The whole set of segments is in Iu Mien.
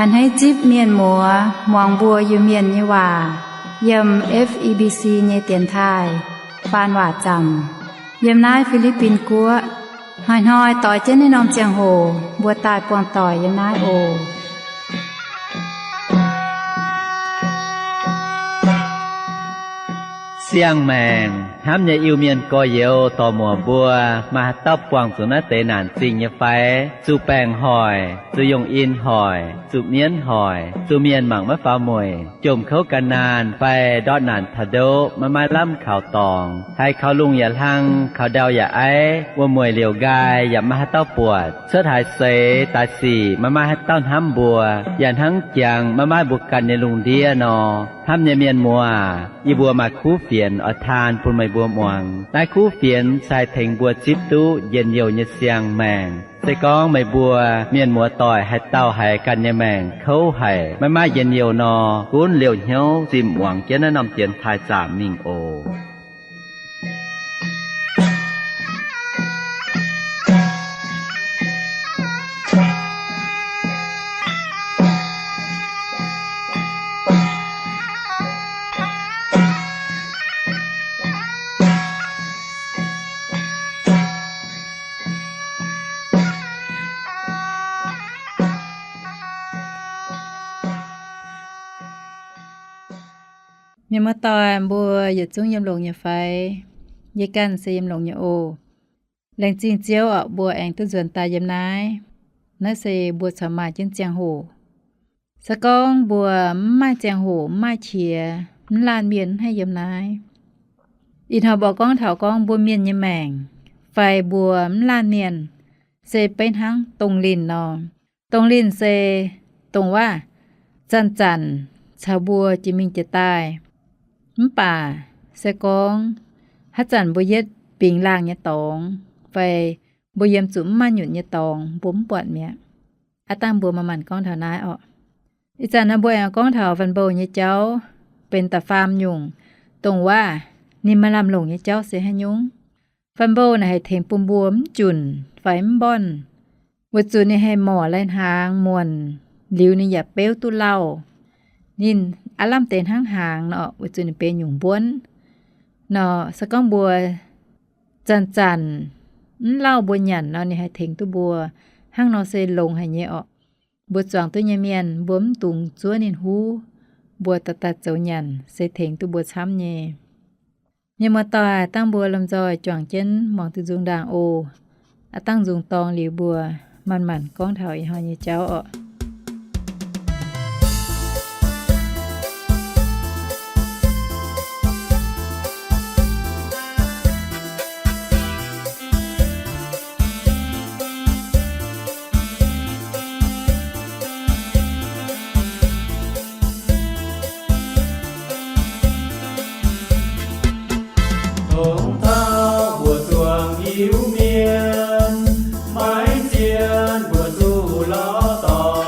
A'hneiv zipv mienh muoz muangx mbuo Iu-Mienh nyei waac yiem F E B C nyei dienx taaih faan waac zaamc yiem naaiv Fi^li^bin Guoqv. Hnoi-hnoi doix jienv naaiv norm ziangh hoc mbuo daaih buangh doic yiem naaiv oc. Siang-maengc hnamv nyei Iu-Mienh gorx-youz dorc-muoc mbuo, maaih haaix dauh buangh zuqc naaiv deix naanc zingh nyei fai? Zuqc baengc hoic, zuqc yungh in hoic, zuqc mienv hoic, zuqc mienh mangc maiv faaux mueic, jomc kouv gan naanh fai ndortv naanc taux ndoqv maiv maaih lamh kaux dorngx, haiz kaux lungh yaac hlang, kaux ndau yaac aiv, wuom-mueic liouc nqaai yaac maiv maaih haaix dauh buatc, cuotv haaix seix daaih sic maiv maaih haaix dauh hnamv mbuo, yaac hnangv jangx maiv maaih mbuo ganh nyei lungh ndiev nor. Hnamv nyei mienh muoz, yie mbuo maaih kuv fienx oix taan bun meih mbuo muangx. Naaiv kuv fienx se haih tengx mbuo zipv duqv njien-youh nyei siang-maengc. Se gorngv meih mbuo mienh muoz doic haaix dauh haiz ganh nyei maengc kouv haic, maiv maaih njien-youh nor, gunv liouh hnyouv zinh muangx jienv naaiv norm dienx taaih zaamc mingh oc. Mienh muoz-doic mbuo yietc zungv yiem longx nyei fai? Yie ganh se yiem longx nyei oc. Laengz zingh Ziouv orqc, mbuo aengx duqv nzuonx daaih yiem naaiv. Naaiv se mbuo corc maaih jienv ziangh hoc. Se gorngv mbuo mv maaih ziangh hoc, mv maaih qiex, mv laanh mienh mv haih yiem naaiv. Ih hnoi mbuo gorngv taux gorngv mbuo mienh nyei maengc fai mbuo mv laanh mienh se beiv hnangv dongh linh nor. Dongh linh se dongh waac zanc-zanc caux mbuo jiex mingh jiex daaih. Mv baac se gorngv haaix zanc mbuo yietv bingx laangh nyei dorngx fai mbuo yiem zuqc mv maaih nyutc nyei dorngx, mbuo mv buatc mi'aqv. Aav dangh mbuo manc-manc gorngv taux naaiv orqc. Ih zanc naaiv mbuo aengx gorngv taux Fanh Mbou nyei jauv, benx da'faam nyungc, dongh waac ninh maaih lamh longc nyei jauv se haaix nyungc. Fanh Mbou naaic haih tengx bun mbuo mv junc fai mv mbornh, weic zuqc ninh haih morc lai hnaangx muonc liuz ninh yaac beuv duqv lauh. Ninh aav lamh deix hnangv hnaangx nor, weic zuqc ninh benx nyungc mbuonv nor. Se gorngv mbuo zanc-zanc mv lauh mbuo nyanc nor, ninh haih tengx duqv mbuo. Hnangv nor se longx haic nyei orqc. Mbuo zuangx duqv nyei mienh, mbuo mv dungx zuov ninh huv, mbuo daaih daaih zoux nyanc se tengx duqv mbuo camv nyei. Mienh muoz-doic, dangh mbuo lomh nzoih juangc jienv muangx duqv nzung ndaangc oc. Aav dangh nzung dorng liuz mbuo manc-manc gorngv taux ih hnoi nyei jauv orqc. Tongx taux mbuo zuangx Iu-Mienh, maiv zien mbuo zuqc lorz dorngx.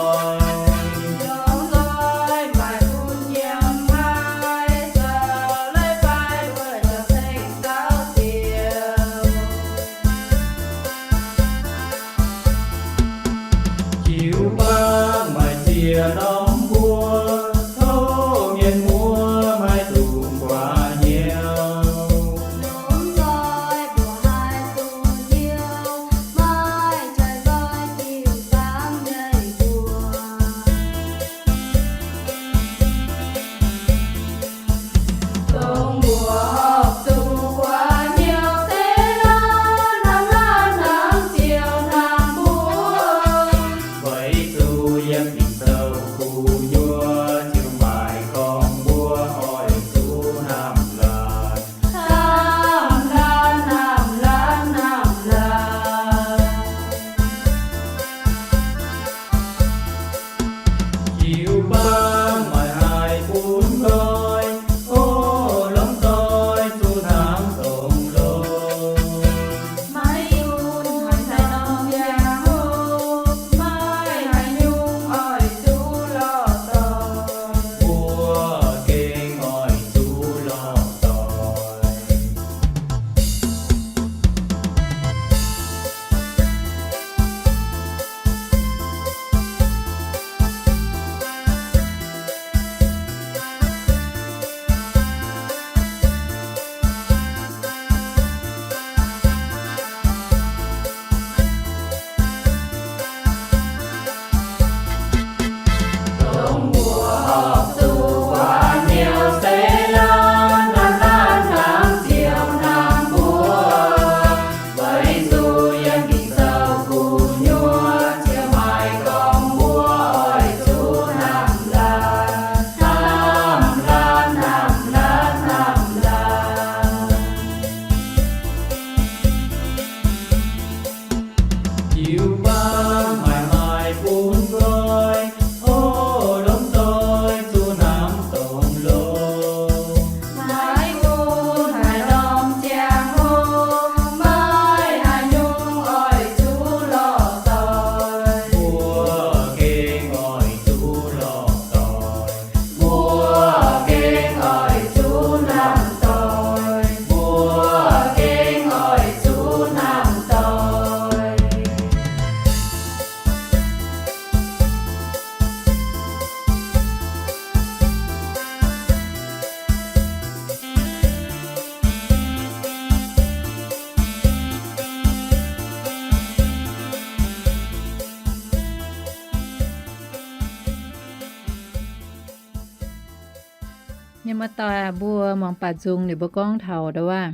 Mienh muoz-doic, mbuo muangx baac nzung liuz mbuo gorngv taux ndau wuov,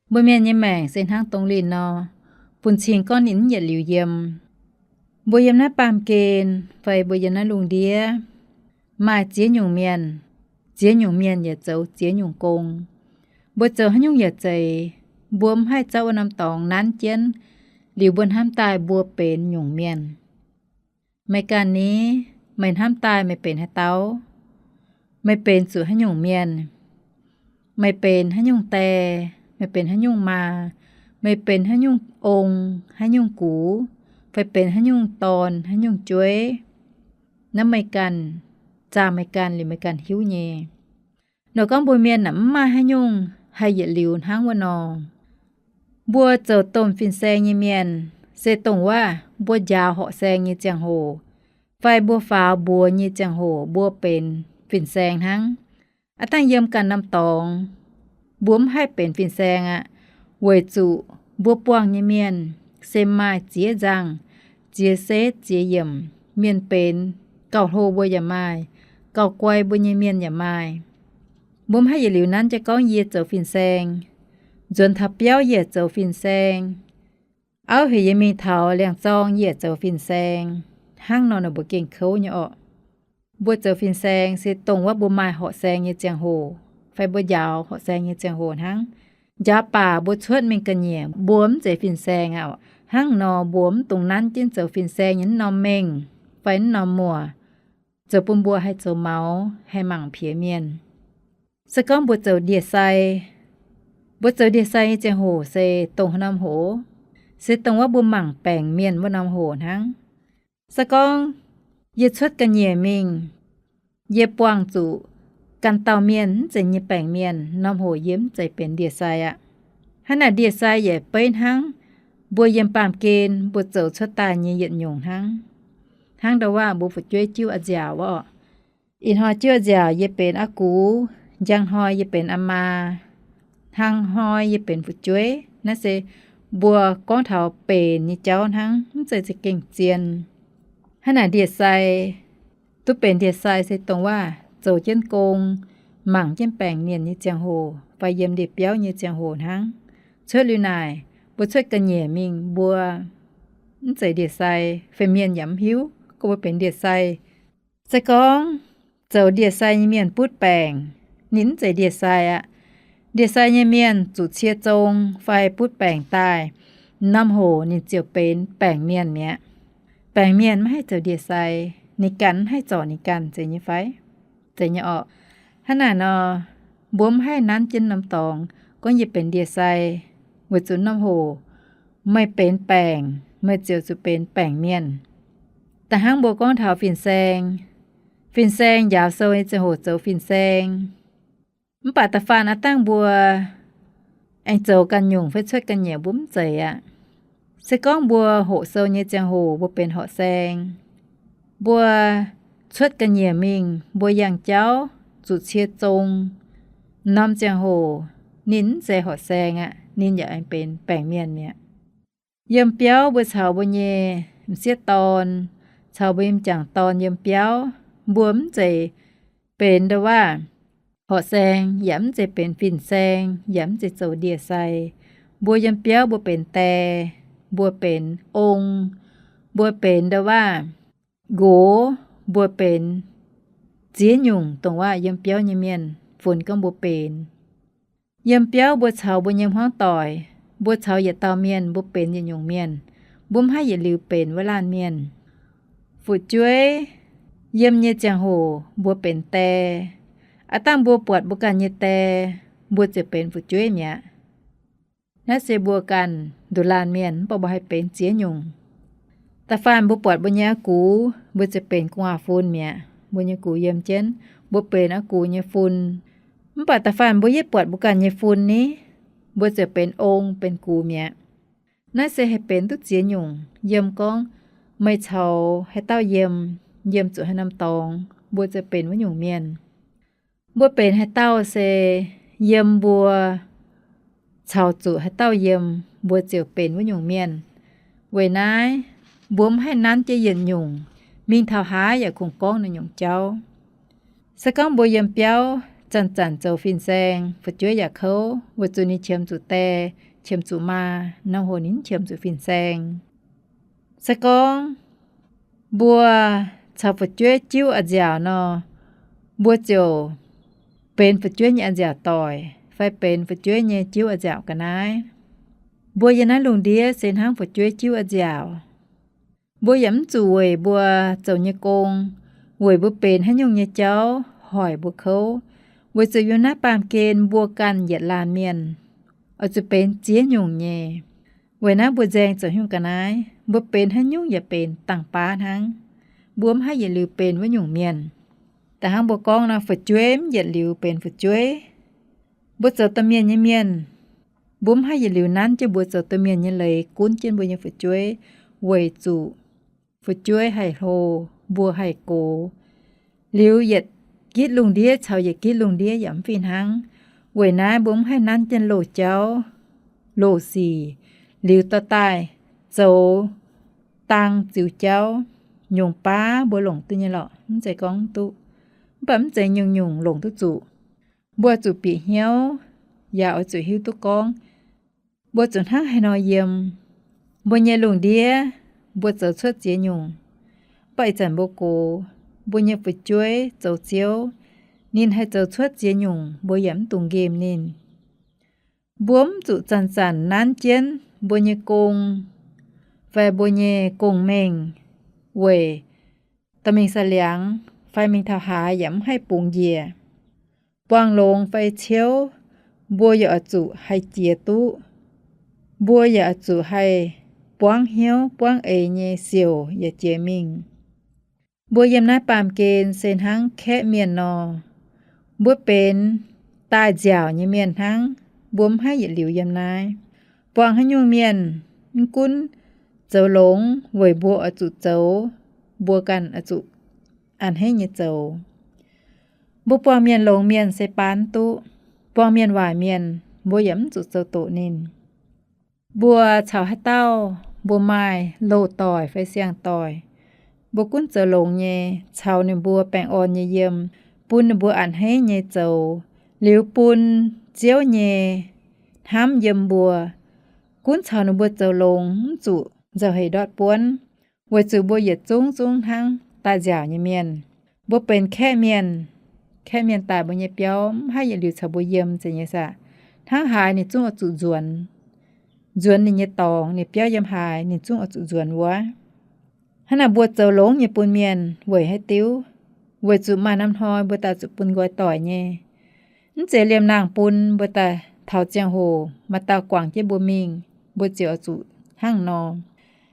mbuo mienh nyei maengc se hnangv dongh linh nor, bun cing gorngv ninh mv yietc liuz yiem. Mbuo yiem naaiv baamh gen fai mbuo yiem naaiv lungh ndiev, maaih ziex nyungc mienh. Ziex nyungc mienh yaac zoux ziex nyungc gong. Mbuo zoux haaix nyungc yaac zeiz, mbuo mv haih zauv wuov norm dorngx nanv jienv liuz mbuo hnamv daaih mbuo benx nyungc mienh. Meih ganh ni, meih hnamv daaih meih benx haaix dauh? Meih benx zuqc haaix nyungc mienh? Meih benx haaix nyungc die? Meih benx haaix nyungc maa? Meih benx haaix nyungc ong, haaix nyungc gux, fai benx haaix nyungc dorn, haaix nyungc jueiv? Naaiv meih ganh, zaah meih ganh liuz meih ganh hiuv nyei. Nor gorngv mbuo mienh naaic mv maaih haaix nyungc haih yietc liuz hnangv wuov nor. Mbuo zoux domh fin-saeng nyei mienh, se dongh wuov mbuo njaaux horqc saeng nyei ziangh hoc, fai mbuo faaux mbuox nyei ziangh hoc mbuo benx fin-saeng hnangv. Aav dangh yiem ganh norm dorngx, mbuo mv haih benx fin-saeng aqv, weic zuqc mbuo buangh nyei mienh se maaih ziex nzangh, ziex setv ziex yiemc. Mienh benx gauh hlo mbuo yaac maaih, gauh guai mbuo nyei mienh yaac maaih. Mbuo mv haih yietc liuz nanv jienv gorngv yie zoux fin-saeng. Nzuonx taux biauv yie zoux fin-saeng. Auv heuc yie mingh taux liangx-zorng yie zoux fin-saeng. Hnangv nor, nor mbuo gengh kouv nyei orqc. Mbuo zoux fin-saeng se dongh wuov mbuo maaih horqc saeng nyei ziangh hoc, fai mbuo njaaux horqc saeng nyei ziangh hoc hnangv. Njaaux baac mbuo cuotv mingh ga'nyiec mbuo mv zeiz fin-saeng aqv. Hnangv nor mbuo mv dungx nanv jienv zoux fin-saeng nyei naaiv norm mengh fai naaiv norm muoc, zoux bun mbuo haih zoux maux, haih mangc piex mienh. Se gorngv mbuo zoux ndie-sai, mbuo zoux ndie-sai nyei ziangh hoc se dongh haaix norm hoc? Se dongh wuov mbuo mangc baengc mienh wuov norm hoc hnangv. Se gorngv yie cuotv ga'nyiec mingh, yie buangh zuqc ganh dauh mienh mv zeiz yie nyei baengc mienh, norm hoc yie mv zeiz benx ndie-sai aqv. Hnangv naaic ndie-sai yaac beiv hnangv mbuo yiem baamh gen mbuo zoux cuotv daaih nyei yietc nyungc hnangv. Hnangv ndau wuov mbuo fu'jueiv jiuv a'nziaauc wuov orqc. Ih hnoi jiuv a'nziaauc yie benx aa gux, njang hnoi yie benx aa maa, hnangv hnoi yie benx fu'jueiv. Naaiv se mbuo gorngv taux benx nyei jauv hnangv, mv zeiz za'gengh zien. Hnangv naaic ndie-sai, duqv benx ndie-sai se dongh wuov zoux jienv gong, mangc jienv baengc mienh nyei ziangh hoc fai yiem ndie-biauv nyei ziangh hoc hnangv. Cuotv liuz naaic, mbuo cuotv ga'nyiec mingh mbuo mv zeiz ndie-sai, fai mienh yaac mv hiuv gorngv mbuo benx ndie-sai. Se gorngv zoux ndie-sai nyei mienh butv baengc, ninh mv zeiz ndie-sai aqv. Ndie-sai nyei mienh zuqc cie zong fai butv baengc daaih, norm hoc ninh ziouc benx baengc mienh mi'aqv. Baengc mienh maiv haih zoux ndie-sai, ninh ganh mv haih zorc ninh ganh, zeiz nyei fai? Zeiz nyei orqc. Hnangv naaic nor, mbuo mv haih nanv jienv norm dorngx gorngv yie benx ndie-sai, weic zuqc norm hoc meih benx baengc, meih ziouc zuqc benx baengc mienh. Da'hnangv mbuo gorngv taux fin-saeng, fin-saeng njaaux sou nyei ziangh hoc zoux fin-saeng. Mv baac da'faanh aav dangh mbuo aengx zoux ganh nyungc fai cuotv ga'nyiec mbuo mv zeiz aqv. Se gorngv mbuo hoqc sou nyei ziangh hoc mbuo benx horqc saeng, mbuo cuotv ga'nyiec mingh mbuo yangh jauv zuqc cie zong, norm ziangh hoc ninh mv zeiz horqc saeng aqv, ninh yaac aengx benx baengc mienh mi'aqv. Yiem biauv mbuo caux mbuo nyei m'sieqv dorn, caux mbuo m'jangc dorn yiem biauv, mbuo mv zeiz benx ndau wuov horqc saeng, yaac mv zeiz benx fin-saeng, yaac mv zeiz zoux ndie-sai. Mbuo yiem biauv mbuo benx die, mbuo benx ong, mbuo benx ndau wuov nqox, mbuo benx ziex nyungc dongh wuov yiem biauv nyei mienh funx gorngv mbuo benx. Yiem biauv mbuo caux mbuo nyei hmuangv doic, mbuo caux yietc dauh mienh mbuo benx yietc nyungc mienh. Mbuo mv haih yietc liuz benx wuov laanh mienh. Fu'jueiv, yiem nyei ziangh hoc mbuo benx die. Aav dangh mbuo buatc mbuo ganh nyei die, mbuo ziouc benx fu'jueiv mi'aqv. Naaiv se mbuo ganh nduqc laanh mienh, mv baac mbuo haih benx ziex nyungc. Da'faanh mbuo buatc mbuo nyei aa gux, mbuo ziouc benx gu'nguaaz-fun mi'aqv. Mbuo nyei gux yiem jienv, mbuo benx aa gux nyei fun. Mv baac da'faanh mbuo yietv buatc mbuo ganh nyei fun ni, mbuo ziouc benx ong benx gux mi'aqv. Naaiv se haih benx duqv ziex nyungc. Yiem gorngv meih caux haaix dauh yiem, yiem zuqc haaix norm dorngx, mbuo ziouc benx wuov nyungc mienh. Mbuo benx haaix dauh se yiem mbuo caux zuqc haaix dauh yiem, mbuo ziouc benx wuov nyungc mienh. Weic naaiv, mbuo mv haih nanv jienv yietc nyungc, mingh taux haaix yaac kungx gorngv naaiv nyungc jauv. Se gorngv mbuo yiem biauv zanc-zanc zoux fin-saeng, fu'jueiv yaac kouv, weic zuqc ninh qiemx zuqc die, qiemx zuqc maa, nor hoc ninh mv qiemx zuqc fin-saeng. Se gorngv mbuo caux fu'jueiv jiuv a'nziaauc nor, mbuo ziouc benx fu'jueiv nyei a'nziaauc doic, fai benx fu'jueiv nyei jiuv a'nziaauc ga'naaiv. Mbuo yiem naaiv lungh ndiev se hnangv fu'jueiv jiuv a'nziaauc. Mbuo yaac mv zuqc weic mbuo zoux nyei gong, weic mbuo benx haaix nyungc nyei jauv hoic mbuo kouv, weic zuqc yiem naaiv baamh gen mbuo ganh yietc laanh mienh oix zuqc benx ziex nyungc nyei. Weic naaiv mbuo nzaeng zoux nyungc ga'naaiv, mbuo benx haaix nyungc yaac benx dangh baav hnangv. Mbuo mv haih yietc liuz benx wuov nyungc mienh. Da'hnangv mbuo gorngv nor, fu'jueiv mv yietc liuz benx fu'jueiv. Mbuo zoux domh mienh nyei mienh, mbuo mv haih yietc liuz nanv jienv mbuo zoux domh mienh nyei leiz gunv jienv mbuo nyei fu'jueiv, weic zuqc fu'jueiv haih hlo, mbuo haih gox. Liuz yietc gitv lungh ndiev caux yietc gitv lungh ndiev yaac mv fih hnangv. Weic naaiv mbuo mv haih nanv jienv loz-jauv, loz-sic, liuz dorh daaih zoux dang ziux jauv, nyungc baav mbuo longc duqv nyei lorqc, mv zeiz gorngv mv duqv. Mv baac mv zeiz nyungc-nyungc longc duqv zuqc. Mbuo zuqc bieqc hnyouv, yaac oix zuqc hiuv duqv gorngv mbuo zuqc hnangv haaix nor yiem. Mbuo nyei lungh ndiev, mbuo zoux cuotv ziex nyungc. Mv baac ih zanc mbuo gox, mbuo nyei fu'jueiv zoux Ziouv, ninh haih zoux cuotv ziex nyungc, mbuo yaac mv dungx nqemh ninh. Mbuo mv zuqc zanc-zanc nanv jienv mbuo nyei gong fai mbuo nyei gong-mengh weic dorh mingh sa'liangx fai mingh taux haaix yaac mv haih bungx njiec. Buangh longx fai ciouv, mbuo yaac oix zuqc haih jiex duqv. Mbuo yaac oix zuqc haih buangv hnyouv buangv eix nyei siouc yaac jiex mingh. Mbuo yiem naaiv baamh gen se hnangv kaeqv mienh nor. Mbuo benx daaih nziaauc nyei mienh hnangv. Mbuo mv haih yietc liuz yiem naaiv. Buangh haaix nyungc mienh, mv gunv zoux longx weic mbuo oix zuqc zoux mbuo ganh oix zuqc a'hneiv nyei zoux. Mbuo buangh mienh longx mienh se baan duqv. Buangh mienh waaic mienh, mbuo yaac mv zuqc zoux doqc ninh. Mbuo caux haaix dauh mbuo maaih loz-doic fai siang-doic, mbuo gunv zoux longx nyei caux ninh mbuo baengh orn nyei yiem, bun ninh mbuo a'hneiv nyei zoux, liuz bun Ziouv nyei hnamv yiem mbuo. Gunv caux ninh mbuo zoux longx mv zuqc nzauh heix ndortv buonv, weic zuqc mbuo yietc zungv zungv hnangv daaih nziaauc nyei mienh. Mbuo benx kaeqv mienh. Kaeqv mienh daaih mbuo nyei biauv mv haih yietc liuz caux mbuo yiem zeiz nyei saah. Hnangv haaix ninh zungv oix zuqc nzuonx. Nzuonx ninh nyei dorngx, ninh biauv yiem haaix ninh zungv oix zuqc nzuonx wuov. Hnangv naaic mbuo zoux longx nyei bun mienh weic haaix diuv? Weic zuqc maaih norm hnoi mbuo daaih zuqc bun nqoi doic nyei. Mv zeiz liemh nangh bun mbuo daaih taux ziangh hoc maaih dauh guangc jienv mbuo mingh, mbuo ziouc oix zuqc hnangv nor.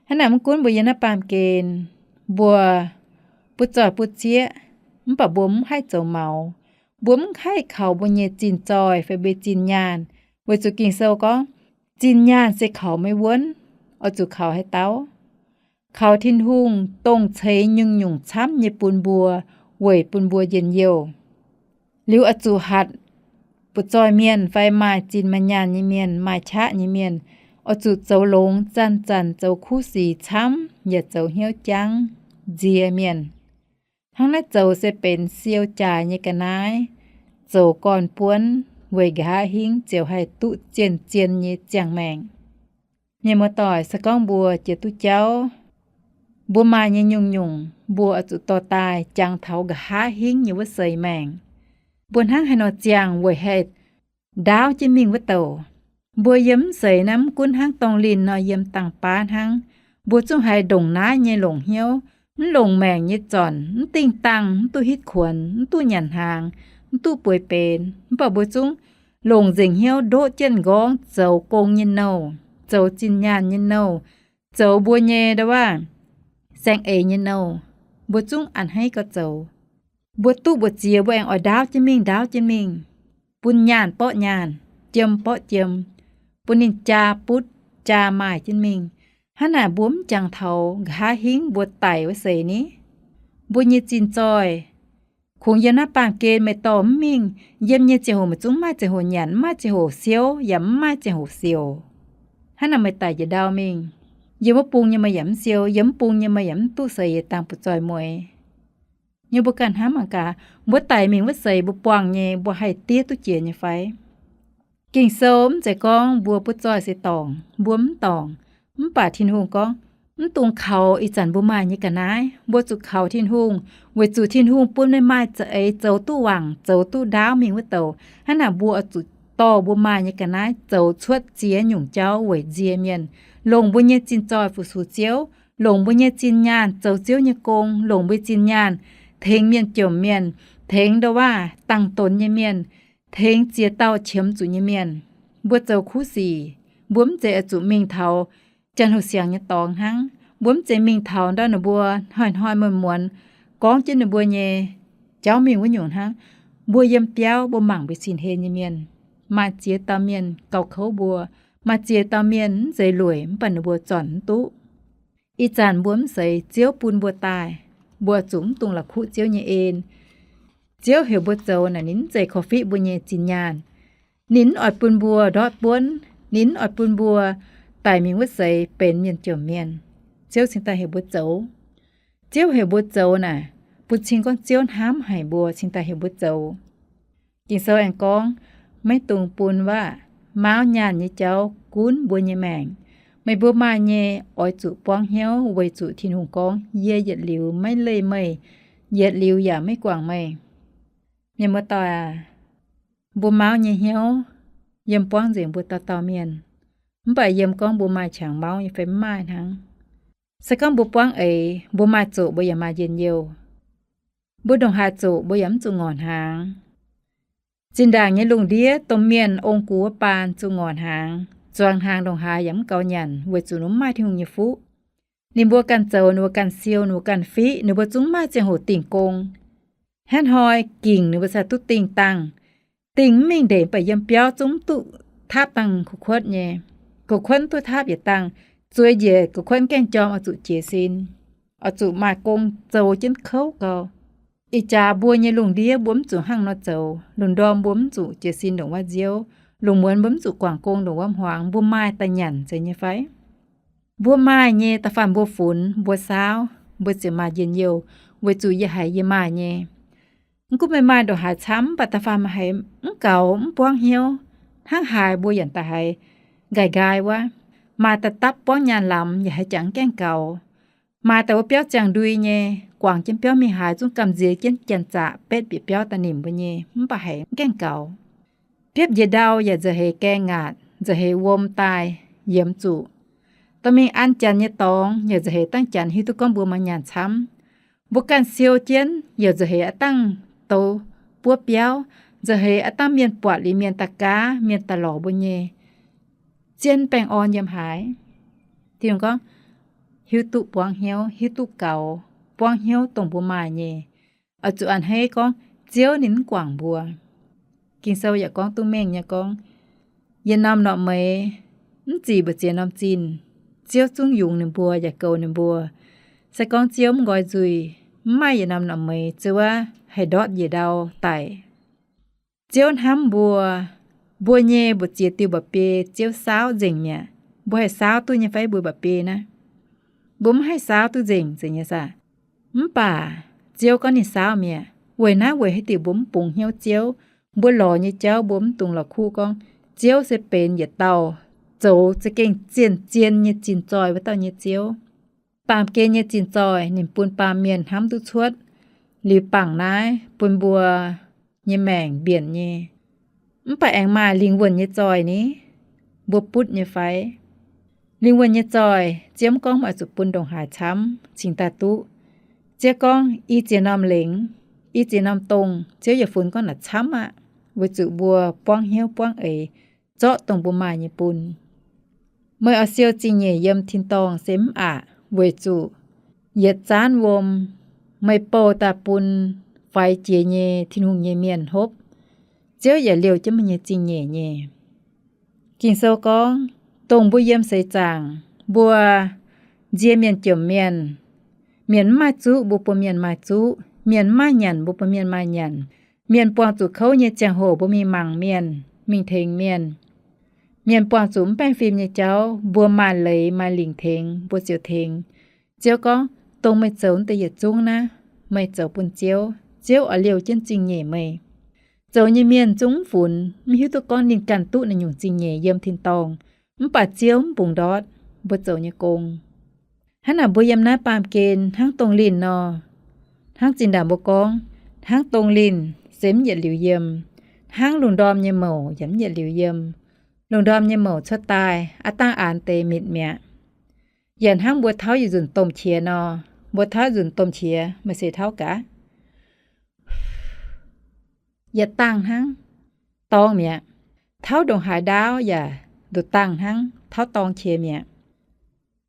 Hnangv naaic mv gunv mbuo yiem naaiv baamh gen, mbuo butv zoih butv zieqv, mv baac mbuo mv haih zoux maux. Mbuo mv haih kaux mbuo nyei zinh zoih fai mbuo zinh nyaanh, weic zuqc Ging-Sou gorngv, zinh nyaanh se kaux maiv wuonv, oix zuqc kaux haaix dauh? Kaux Tin-Hungh, dongh ceix nyungc-nyungc camv nyei bun mbuo, weic bun mbuo njien-youh. Liuz oix zuqc hatc butv zoih mienh fai maaih zinh maaih nyaanh nyei mienh, maaih qaqv nyei mienh, oix zuqc zoux longx, zanc-zanc zoux kuv sic camv, yaac zoux hnyouv jangv nzie mienh. Hnangv naaiv zoux se benx siou jaaix nyei ga'naaiv, zoux gorn-buonv weic nqa'haav hingv ziouc haih duqv zien-zien nyei ziangh maengc. Mienh muoz-doic, se gorngv mbuo jiex duqv jauv, mbuo maaih nyei nyungc-nyungc mbuo oix zuqc dorh daaih jangx taux nqa'haav hingv nyei wuov seix maengc. Mbuo hnangv haaix nor ziangh weic haih ndaauv jienv mingh wuov douc. Mbuo yiem mv seix naaiv mv gunv hnangv dorngh linh nor yiem dangh baav hnangv, mbuo zungv haiz ndongc naaiv nyei longc hnyouv, mv longc maengc nyei zornc, mv dingh dangh, mv duqv hitv kuonx, mv duqv nyanc hnaangx, mv duqv bueix benx, mv baac mbuo zungv longc nzengc hnyouv ndoqv jienv m'nqorngv zoux gong nyei nouh, zoux zinh nyaanh nyei nouh, zoux mbuo nyei ndau waav saeng-eix nyei nouh, mbuo zungv a'hneiv gauh zoux. Mbuo duqv mbu'ziex mbuo aengx oix ndaauv jienv mingh, ndaauv jienv mingh, bun nyaanh borqv nyaanh, jiem borqv jiem, bun ninh jaa butv jaa maaih jienv mingh. Hnangv naaic mbuo mv jangx taux nqa'haav hingv mbuo daic wuov seix ni. Mbuo nyei zinh zoih kungx yiem naaiv baamh gen meih dorh mv mingh. Yiem nyei ziangh hoc meih zungv mv maaih ziangh hoc nyanc, mv maaih ziangh hoc siouv, yaac mv maaih ziangh hoc siouc. Hnangv naaic meih daic njiec ndau mingh. Yiem wuov bung nyei meih yaac mv siou, yiem mv bung nyei meih yaac mv duqv seix yietc dangh butv zoih mueiz. nyei mbuo ganh hnamv mangc gaax, mbuo daic mingh wuov seix mbuo buangh nyei, mbuo haih diev duqv jiex nyei fai? Ging-Sou mv zeiz gorngv mbuo butv zoih se dorngc, mbuo mv dorngc. Mv baac Tin-Hungh gorngv, mv dungx kaux ih zanc mbuo maaih nyei ga'naaiv. Mbuo zuqc kaux Tin-Hungh, weic zuqc Tin-Hungh bun meih maaih za'eix zoux duqv wangc, zoux duqv ndaauv mingh wuov douc. Hnangv naaic mbuo oix zuqc dorh mbuo maaih nyei ga'naaiv zoux cuotv ziex nyungc jauv weic nzie mienh, longc mbuo nyei zinh zoih fu-sux Ziouv, longc mbuo nyei zinh nyaanh zoux Ziouv nyei gong, longc mbuo zinh nyaanh tengx mienh jomc mienh, tengx ndau waav dangh donx nyei mienh, tengx ziex dauh qiemx zuqc nyei mienh. Mbuo zoux kuv sic, mbuo mv zeiz oix zuqc mingh taux janx-hoc siangx nyei dorngx hnangv. Mbuo mv zeiz mingh taux ndau ninh mbuo hnoi-hnoi muonz-muonz gorngv jienv ninh mbuo nyei jauv mingh wuov nyungc hnangv. Mbuo yiem biauv mbuo mangc mbuo cin-hlen nyei mienh. Maaih ziex dauh mienh gauh kouv mbuo, maaih ziex dauh mienh mv zeiz lueic mv baac ninh mbuo zornc mv duqv. Ih zanc mbuo mv seix, Ziouv bun mbuo daaih, mbuo zuqc mv dungx la'kuqv Ziouv nyei en. Ziouv heuc mbuo zoux naaic, ninh mv zeiz korv-fiqv mbuo nyei zinh nyaanh. Ninh mv oix bun mbuo ndortv buonv. Ninh mv oix bun mbuo daic mingh wuov seix benx mienh jomc mienh. Ziouv cingx daaih heuc mbuo zoux. Ziouv heuc mbuo zoux naaic, bun cing gorngv Ziouv hnamv haic mbuo cingx daaih heuc mbuo zoux. Ging-Sou aengx gorngv, maiv dungx bun waac-mauv nyaanh nyei jauv gunv mbuo nyei maengc. Meih mbuo maaih nyei oix zuqc buangv hnyouv, weic zuqc Tin-Hungh gorngv, yie yietc liuz maiv leih meih, yietc liuz yaac maiv guangc meih. Mienh muoz-doic aac, mbuo mauv nyei hnyouv yiem buangv nzengc mbuo dauh dauh mienh. Mv baac yiem gorngv mbuo maaih qangx mauv nyei fai mv maaih hnangv. Se gorngv mbuo buangv eix, mbuo maaih zoqc mbuo yaac maaih njien-youh. Mbuo ndongc haaix zoqc mbuo yaac mv zuqc ngorc hnaangx. Zinh ndaangc nyei lungh ndiev domh mienh ong-gux wuov baan zuqc ngorc hnaangx, zuangx hnaangx ndongc haaix yaac mv gaux nyanc, weic zuqc ninh mv maaih Tin-Hungh nyei fuqv. Ninh mbuo ganh zoux, ninh mbuo ganh siou, ninh mbuo ganh fiqv, ninh mbuo zungv mv maaih ziangh hoc dingh gong. Hnangv hnoi gingc ninh mbuo cingx duqv dingh dangh. Dingh mv mingh ndeic, mv baac yiem biauv zungv mv duqv taapv dangh kuv kuotv nyei. Kuv kuotv mv duqv taapv yietc dangh, zueiz njiec kuv kuotv mv gaengh jorm oix zuqc jiez sin, oix zuqc maaih gong zoux jienv kouv gau. Ih jaax mbuo nyei lungh ndiev mbuo mv zuqc hnangv nor zoux. Lungh ndorm mbuo mv zuqc jiez sin ndongc wuov nziouv. Lungh muonz mbuo mv zuqc guangc gong ndongc wuov hmuangx. Mbuo maaih daaih nyanc zeiz nyei fai? Mbuo maaih nyei, da'faanh mbuo funx, mbuo saauv, mbuo ziouc maaih njien-youh, weic zuqc yie haiz yie maaih nyei. Mv gunv meih maaih ndongc haaix camv, mv baac da'faanh meih haiz mv gaux, mv buangv hnyouv, hnangv haaix mbuo yaac da'haiz nqaai nqaai wuov. Maaih da'dapv buangv nyaanh lamz yaac haiz jangx mv gaengh gaux. Maaih daaih wuov biauv ziangh ndui nyei, guangc jienv biauv mingh haaix zungv gamh nziex jienv janx-zaqc betv bieqc biauv daaih nimc mbuo nyei, mv baac haiz mv gaengh gaux. Biopv njiec ndau yaac nzauh heix gaeng ngaatc, nzauh heix wuom daaih yiemx zuqc. Dorh mingh an janx nyei dorngx yaac nzauh heix dangh janx hiuv duqv gorngv mbuo maaih nyaanh camv. Mbuo ganh siou jienv yaac nzauh heix aav dangh douz buov biauv, nzauh heix aav dangh mienh buatc liuz mienh daaih gaav, mienh daaih lorz mbuo nyei. Zien baengh orn yiem haaix? Tin-Hungh gorngv, hiuv duqv buangv hnyouv, hiuv duqv gaux, buangv hnyouv dongh mbuo maaih nyei. Oix zuqc a'hneiv gorngv Ziouv ninh mv guangc mbuo. Ging-Sou yaac gorngv duqv mengh nyei gorngv, yietc norm norqc meix mv zic mbu'ziex norm zinh, Ziouv zungv yungz ninh mbuo yaac goux ninh mbuo. Se gorngv Ziouv mv nqoi nzuih, mv maaih yietc norm norqc meix ziouc haih ndortv njiec ndau daic. Ziouv hnamv mbuo, mbuo nyei mbu'ziex diuh mba'biei Ziouv saauv nzengc mi'aqv. Mbuo haih saauv duqv nyei fai mbuo mba'biei naaiv? Mbuo mv haih saauv duqv nzengc, zeiz nyei saah? Mv baac Ziouv gorngv ninh saauv mi'aqv. Weic naaiv weic haaix diuc mbuo mv bungx hnyouv Ziouv? Mbuo lorz nyei jauv mbuo mv dungx la'kuqv gorngv Ziouv se benx yietc dauh zoux za'gengh zien-zien nyei zinh zoih wuov dauh nyei Ziouv. Baamh gen nyei zinh zoih ninh bun baamh mienh hnamv duqv cuotv, liuz bangc naaiv bun mbuo nyei maengc mbienc nyei. Mv baac aengx maaih lingh wuonh nyei zoih ni, mbuo butv nyei fai? Lingh wuonh nyei zoih, Ziouv mv gorngv meih oix zuqc bun ndongc haaix camv cingx daaih duqv. Ziouv gorngv i ziex norm lengc, i ziex norm dongh, Ziouv yaac funx gorngv naaic camv aqv, weic zuqc mbuo buangv hnyouv buangv eix, zorqv dongh mbuo maaih nyei bun. Meih oix siou zingh nyeic yiem tin-dorngh se mv aqc, weic zuqc yietc zaanv wuom meih bouh daaih bun faix jiex nyei Tin-Hungh nyei mienh hopv. Ziouv yaac liouh jienv meih nyei zingh nyeic nyei. Ging-Sou gorngv, dongh mbuo yiem seix zaangc, mbuo nzie mienh jomc mienh. Mienh mv maaih zuqv, mbuo bun mienh maaih zuqv. Mienh mv maaih nyanc, mbuo bun mienh maaih nyanc. Mienh buangh zuqc kouv nyei ziangh hoc, mbuo mingh mangc mienh, mingh tengx mienh. Mienh buangh zuqc mv baengh fim nyei jauv, mbuo maaih leiz maaih lingc tengx, mbuo ziouc tengx. Ziouv gorngv, dongh meih zoux deix yietc zungv naaiv, meih zoux bun Ziouv, Ziouv oix liouh jienv zingh nyeic meih. Zoux nyei mienh zungv mv funx, mv hiuv duqv gorngv ninh ganh duqv naaiv nyungc zingh nyeic yiem tin-dorngh, mv baac Ziouv mv bungx ndortv mbuo zoux nyei gong. Hnangv naaic mbuo yiem naaiv baamh gen hnangv dongh linh nor, hnangv zinh ndaangc mbuo gorngv, hnangv dongh linh se mv yietc liuz yiem, hnangv lungh ndorm nyei mouc yaac mv yietc liuz yiem. Lungh ndorm nyei mouc cuotv daaih aav dangh aanx deix mitc mi'aqv. Yaac hnangv mbuo tauv yietc nzunc domh qiex nor, mbuo tauv nzunc domh qiex, meih se tauv gaax, yietc dangh hnangv dorng mi'aqv. Tauv ndongc haaix ndaauv yaac nduqc dangh hnangv tauv dorng qiex mi'aqv.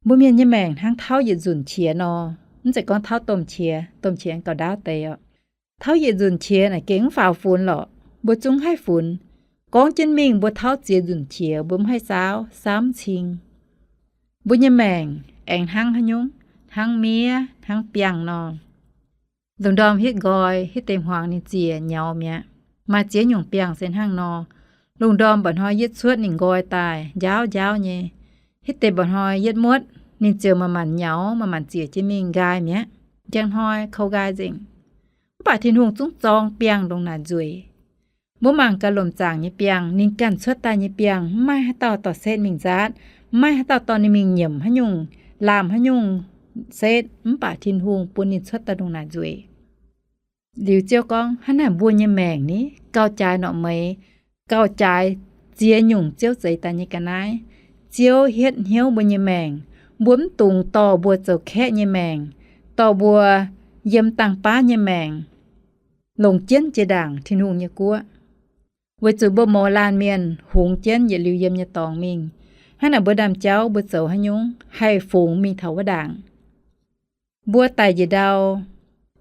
Mbuo mienh nyei maengc hnangv tauv yietc nzunc qiex nor, mv zeiz gorngv tauv domh qiex, domh qiex gauh ndaauv deix oc. Tauv yietc nzunc qiex naaic gengh mv faaux funx lorqc, mbuo zungv haih funx. Gorngv jienv mingh mbuo tauv ziex nzunc qiex mbuo mv haih saauv, saauv mv cing. Mbuo nyei maengc aengx hnangv haaix nyungc, hnangv miev, hnangv biangh nor. Lungh ndorm hitv nqoi, hitv deix hmuangx ninh ziec nyaux mi'aqv. Maaih ziex nyungc biangh se hnangv nor. Lungh ndorm mba'hnoi yietv cuotv ninh nqoi daaih njaauv njaauv nyei. Hitv deix mba'hnoi yietv muotv, ninh ziouc manc-manc nyaux, manc-manc ziec jienv mingh nqaai mi'aqv. Njang hnoi kou nqaai nzengc. Mv baac Tin-Hungh zungv zorng biangh ndongc naaic nzueic. Mbuo mangc gaax lomc zaangc nyei biangh, ninh ganh cuotv daaih nyei biangh, mv maaih haaix dauh dorh setv mingh nzaatv, mv maaih haaix dauh dorh ninh mingh nyiemc haaix nyungc, laamh haaix nyungc setv, mv baac Tin-Hungh bun ninh cuotv daaih ndongc naaic nzueic. Liuz Ziouv gorngv, hnangv naaic mbuo nyei maengc ni, gauh jaaix norqc meix, gauh jaaix ziex nyungc Ziouv zeix daaih nyei ga'naaiv. Ziouv hietv hnyouv mbuo nyei maengc. Mbuo mv dungx dorh mbuo zoux kaeqv nyei maengc, dorh mbuo yiem dangh baav nyei maengc, longc jienv jiex ndaangc Tin-Hungh nyei guoqv. Weic zuqc mbuo mouz laanh mienh hungx jienv yietc liuz yiem nyei dorngx mingh. Hnangv naaic mbuo ndaamv-jauv mbuo zoux haaix nyungc haih fungx mingh taux wuov ndaangc. Mbuo daic njiec ndau,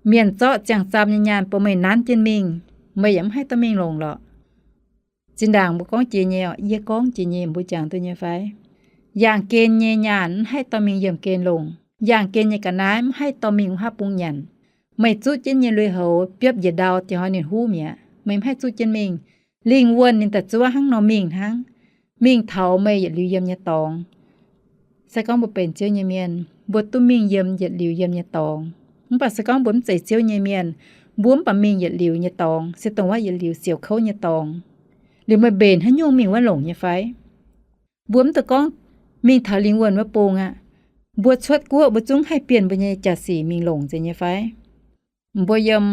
mienh zorqv ziangh zam nyei nyaanh bun meih nanv jienv mingh, meih yaac mv haih dorh mingh longc lorqc. Zinh ndaangc mbuo gorngv jiex nyei, yie gorngv jiex nyei, mbuo jangx duqv nyei fai? Yaangh gen nyei nyaanh mv haih dorh mingh yiemh gen longc. Yaangh gen nyei ga'naaiv mv haih dorh mingh wuov haav bung nyanc. Meih zuqv jienv nyei lui-houx biopv njiec ndau, dieh hnoi ninh huv mi'aqv, meih mv haih zuqv jienv mingh. Lingh wuonh ninh daaih zuov hnangv nor mingh hnangv, mingh taux meih yietc liuz yiem nyei dorngx. Se gorngv mbuo benx Ziouv nyei mienh, mbuo duqv mingh yiem yietc liuz yiem nyei dorngx. Mv baac se gorngv mbuo mv zeiz Ziouv nyei mienh, mbuo mv baac mingh yietc liuz nyei dorngx, se dongh wuov yietc liuz siouc kouv nyei dorngx. Liuz meih mbenc haaix nyungc mingh wuov longc nyei fai? Mbuo mv dungx gorngv mingh taux lingh wuonh wuov bung aqv. Mbuo cuotv guoqv mbuo zungv haih bienh mbuo nyei jaax-sic mingh longc nzengc nyei fai? Mbuo yiem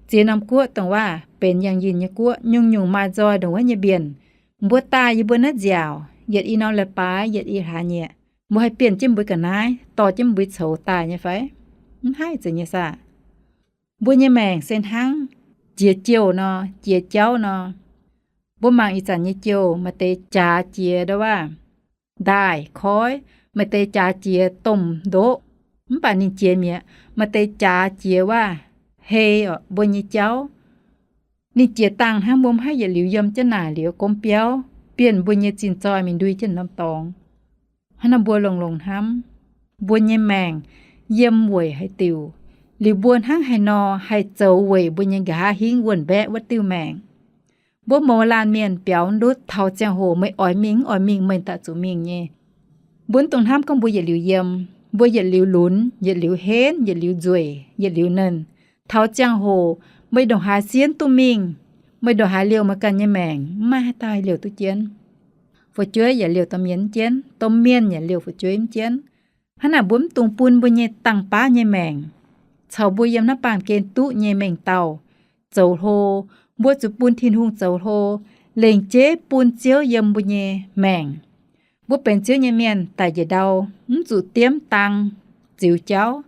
ziex norm guoqv dongh wuov benx yangh yinh nyei guoqv, nyungc-nyungc maaih nzoih ndongc wuov nyei mbienc. Mbuo daaih yie mbuo naaiv nziaauc, yietc i norm leiz-baaix yietc i hlaax nyieqc, mbuo haih bienh jienv mbuo ga'naaiv, dorh jienv mbuo coux daaih nyei fai? Mv haih nzengc nyei saah? Mbuo nyei maengc se hnangv jiex jouh nor, jiex jauv nor. Mbuo mangc ih zanc nyei jouh, maaih deix jaax jiex ndau wuov ndaaih koiv, maaih deix jaax jiex domh ndoqv, mv baac ninh jiex mi'aqv. Maaih deix jaax jiex wuov hei oc, mbuo nyei jauv. Ninh jiex dangh hnangv mbuo mv haih yietc liuz yiem jienv naaic liuz gomv biauv, bienh mbuo nyei zinh zoih mingh ndui jienv norm dorngx. Hnangv naaiv mbuo longx-longx hnamv, mbuo nyei maengc yiem weic haaix diuc, liuz mbuo hnangv haaix nor haih zoux weic mbuo nyei nqa'haav hingv wuonh mbaeqv wuov diuh maengc. Mbuo mouz laanh mienh biaux ndutv taux ziangh hoc meih oix mingh mv oix mingh meih daaih zuqc mingh nyei. Mbuo mv dungx hnamv gorngv mbuo yietc liuz yiem, mbuo yietc liuz lunx, yietc liuz henv, yietc liuz nzueic, yietc liuz nernh. Taux ziangh hoc meih ndongc haaix sienv duqv mingh, meih ndongc haaix liouh meih ganh nyei maengc, mv maaih haaix dauh haih liouh duqv jienv. Fu'jueiv yaac liouh domh mienh mv jienv, domh mienh yaac liouh fu'jueiv mv jienv. Hnangv naaic mbuo mv dungx bun mbuo nyei dangh baav nyei maengc caux mbuo yiem naaiv baamh gen duqv nyei mengh dauh zoux hlo. Mbuo zuqc bun Tin-Hungh zoux hlo, lengc jeiv bun Ziouv yiem mbuo nyei maengc. Mbuo benx Ziouv nyei mienh daic njiec ndau, mv zuqc diemv dang ziux jauv.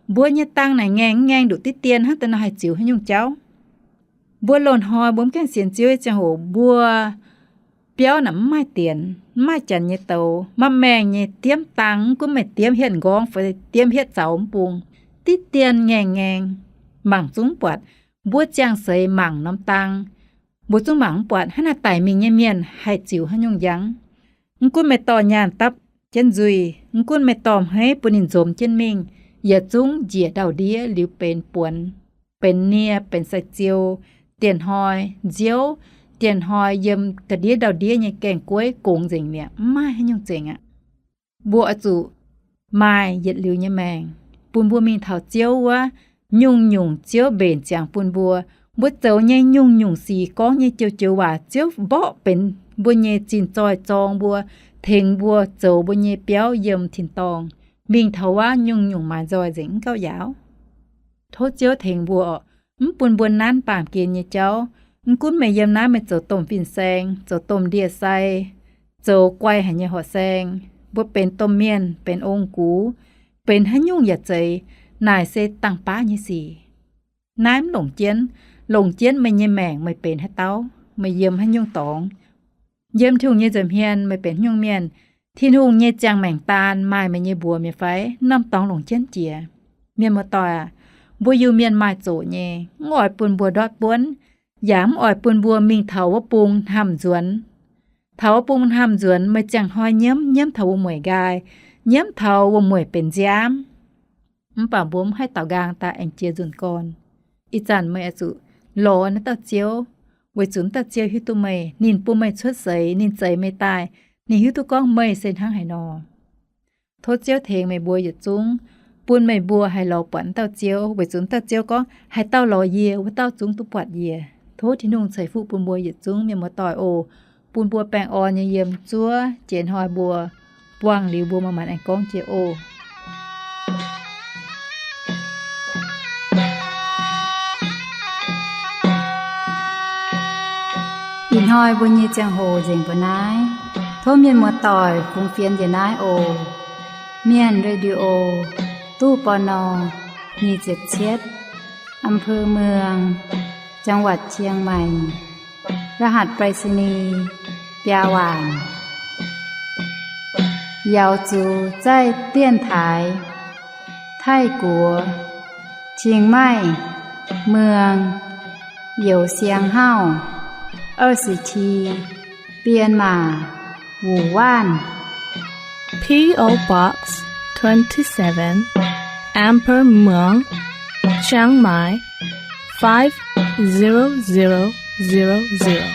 Mbuo nyei dang naaic ngaengc mv ngaengc nduqc diqv dien hnangv daaih nor haih ziux haaix nyungc jauv? Mbuo loz-hnoi mbuo mv gaengh sienx Ziouv nyei ziangh hoc, mbuo biauv naaic mv maaih dienx, mv maaih janx nyei douz, maaih maengh nyei diemv dang, mv gunv meih diemv hietv nqorngv fai diemv hietv zaux mv bung, diqv dien ngaengc ngaengc, mangc zungv mv buatc. Mbuo ziangh seix mangc norm dang, mbuo zungv mangc mv buatc hnangv naaic daic mingh nyei mienh haih ziux haaix nyungc njang. Mv gunv meih dorh nyaanh dapv jienv nzuih, mv gunv meih dorh hmeiv bun ninh nzomz jienv mingh, yietc zungv njiec ndau-ndiev liuz benx buonc, benx nie, benx sai-ziou, dieh hnoi nziouv, dieh hnoi yiem ga'ndiev ndau-ndiev nyei gaengh gueiv gongx nzengc mi'aqv, mv maaih haaix nyungc zengc aqv. Mbuo oix zuqc maaih yietc liuz nyei maengc, bun mbuo mingh taux Ziouv wuov, nyungc-nyungc Ziouv mbenc ziangx bun mbuo. Mbuo zoux nyei nyungc-nyungc sic, gorngv nyei joux-joux waac, Ziouv mborqv benx mbuo nyei zinh zoih zorng mbuo, tengx mbuo zoux mbuo nyei biauv yiem tin-dorngh, mingh taux wuov nyungc-nyungc maaiz nzoih nzengc mv gauh yaauv. Tov Ziouv tengx mbuo, mv bun mbuo nanv baamh gen nyei jauv. Mv gunv meih yiem naaiv meih zoux domh fin-saeng, zoux domh ndie-sai, zoux guai haic nyei horqc saeng, mbuo benx domh mienh, benx ong-gux, benx haaix nyungc yaac zeiz, naaic se dangh baav nyei sic. Naaiv mv longc jienv. Longc jienv meih nyei maengc meih benx haaix dauh, meih yiem haaix nyungc dorngx. Yiem Tin-Hungh nyei nza'hmien meih benx haaix nyungc mienh, Tin-Hungh nyei ziangh maengc daan maaih meih nyei mbuox mi'aqv fai? Norm dorngx longc jienv jiex. Mienh muoz-doic aac, mbuo Iu-Mienh maaih zoqc nyei, mv oix bun mbuo ndortv buonv, yaac mv oix bun mbuo mingh taux wuov bung hnamv nzuonx. Taux wuov bung hnamv nzuonx, meih ziangh hnoi nyiemv, nyiemv taux wuom-mueic nqaai, nyiemv taux wuom-mueic benx nziaamv. Mv baac mbuo mv haih daaux nqaang daaih aengx jiex nzunc gorn. Ih zanc meih oix zuqc lorz naaiv dauh Ziouv, weic zuqc naaiv dauh Ziouv hiuv duqv meih. Ninh bun meih cuotv seix, ninh zeix meih daaih, ninh hiuv duqv gorngv meih se hnangv haaix nor. Tov Ziouv tengx meih mbuo yietc zungv, bun meih mbuo haih lorz buatc naaiv dauh Ziouv, weic zuqc naaiv dauh Ziouv gorngv, haaix dauh lorz yie, wuov dauh zungv duqv buatc yie. Tov Tin-Hungh ceix fuqv bun mbuo yietc zungv mienh muoz-doic oc. Bun mbuo baengh orn nyei yiem zuov jiex hnoi mbuo buangh liuz mbuo maaih maanc aengx gorngv jiex oc. Ih hnoi mbuo nyei ziangh hoc nzengc mbuo naaiv. Tov mienh muoz-doic fungx fienx njiec naaiv oc. Mienh Radio, ตู้ ปณ. nyic ziepc cietv, อำเภอเมือง จังหวัดเชียงใหม่ รหัสไปรษณีย์ biaa waanc. เหยาจู๋ใจ้เตี้ยนถายไท่กั๋วเชียงใหม่เมือง หยาเซียงเฮ้า เอ้าสิที เปียนหม่า หมู่บ้าน P O Box twenty-seven, Amber Muang, Chiang Mai, five zero zero zero zero.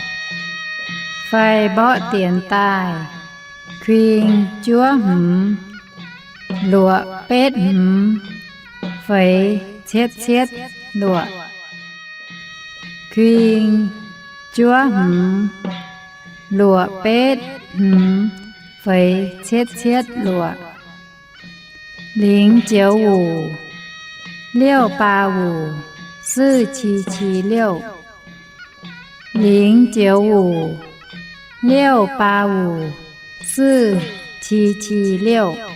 Fai mborqv dienx daaih, kuing juov hmz, luoqc betv hmz, feix cietv cietv luoqc. Kuing juov hmz, luoqc betv hmz, feix cietv cietv luoqc. 零九五 六八五 四七七六. 零九五 六八五 四七七六.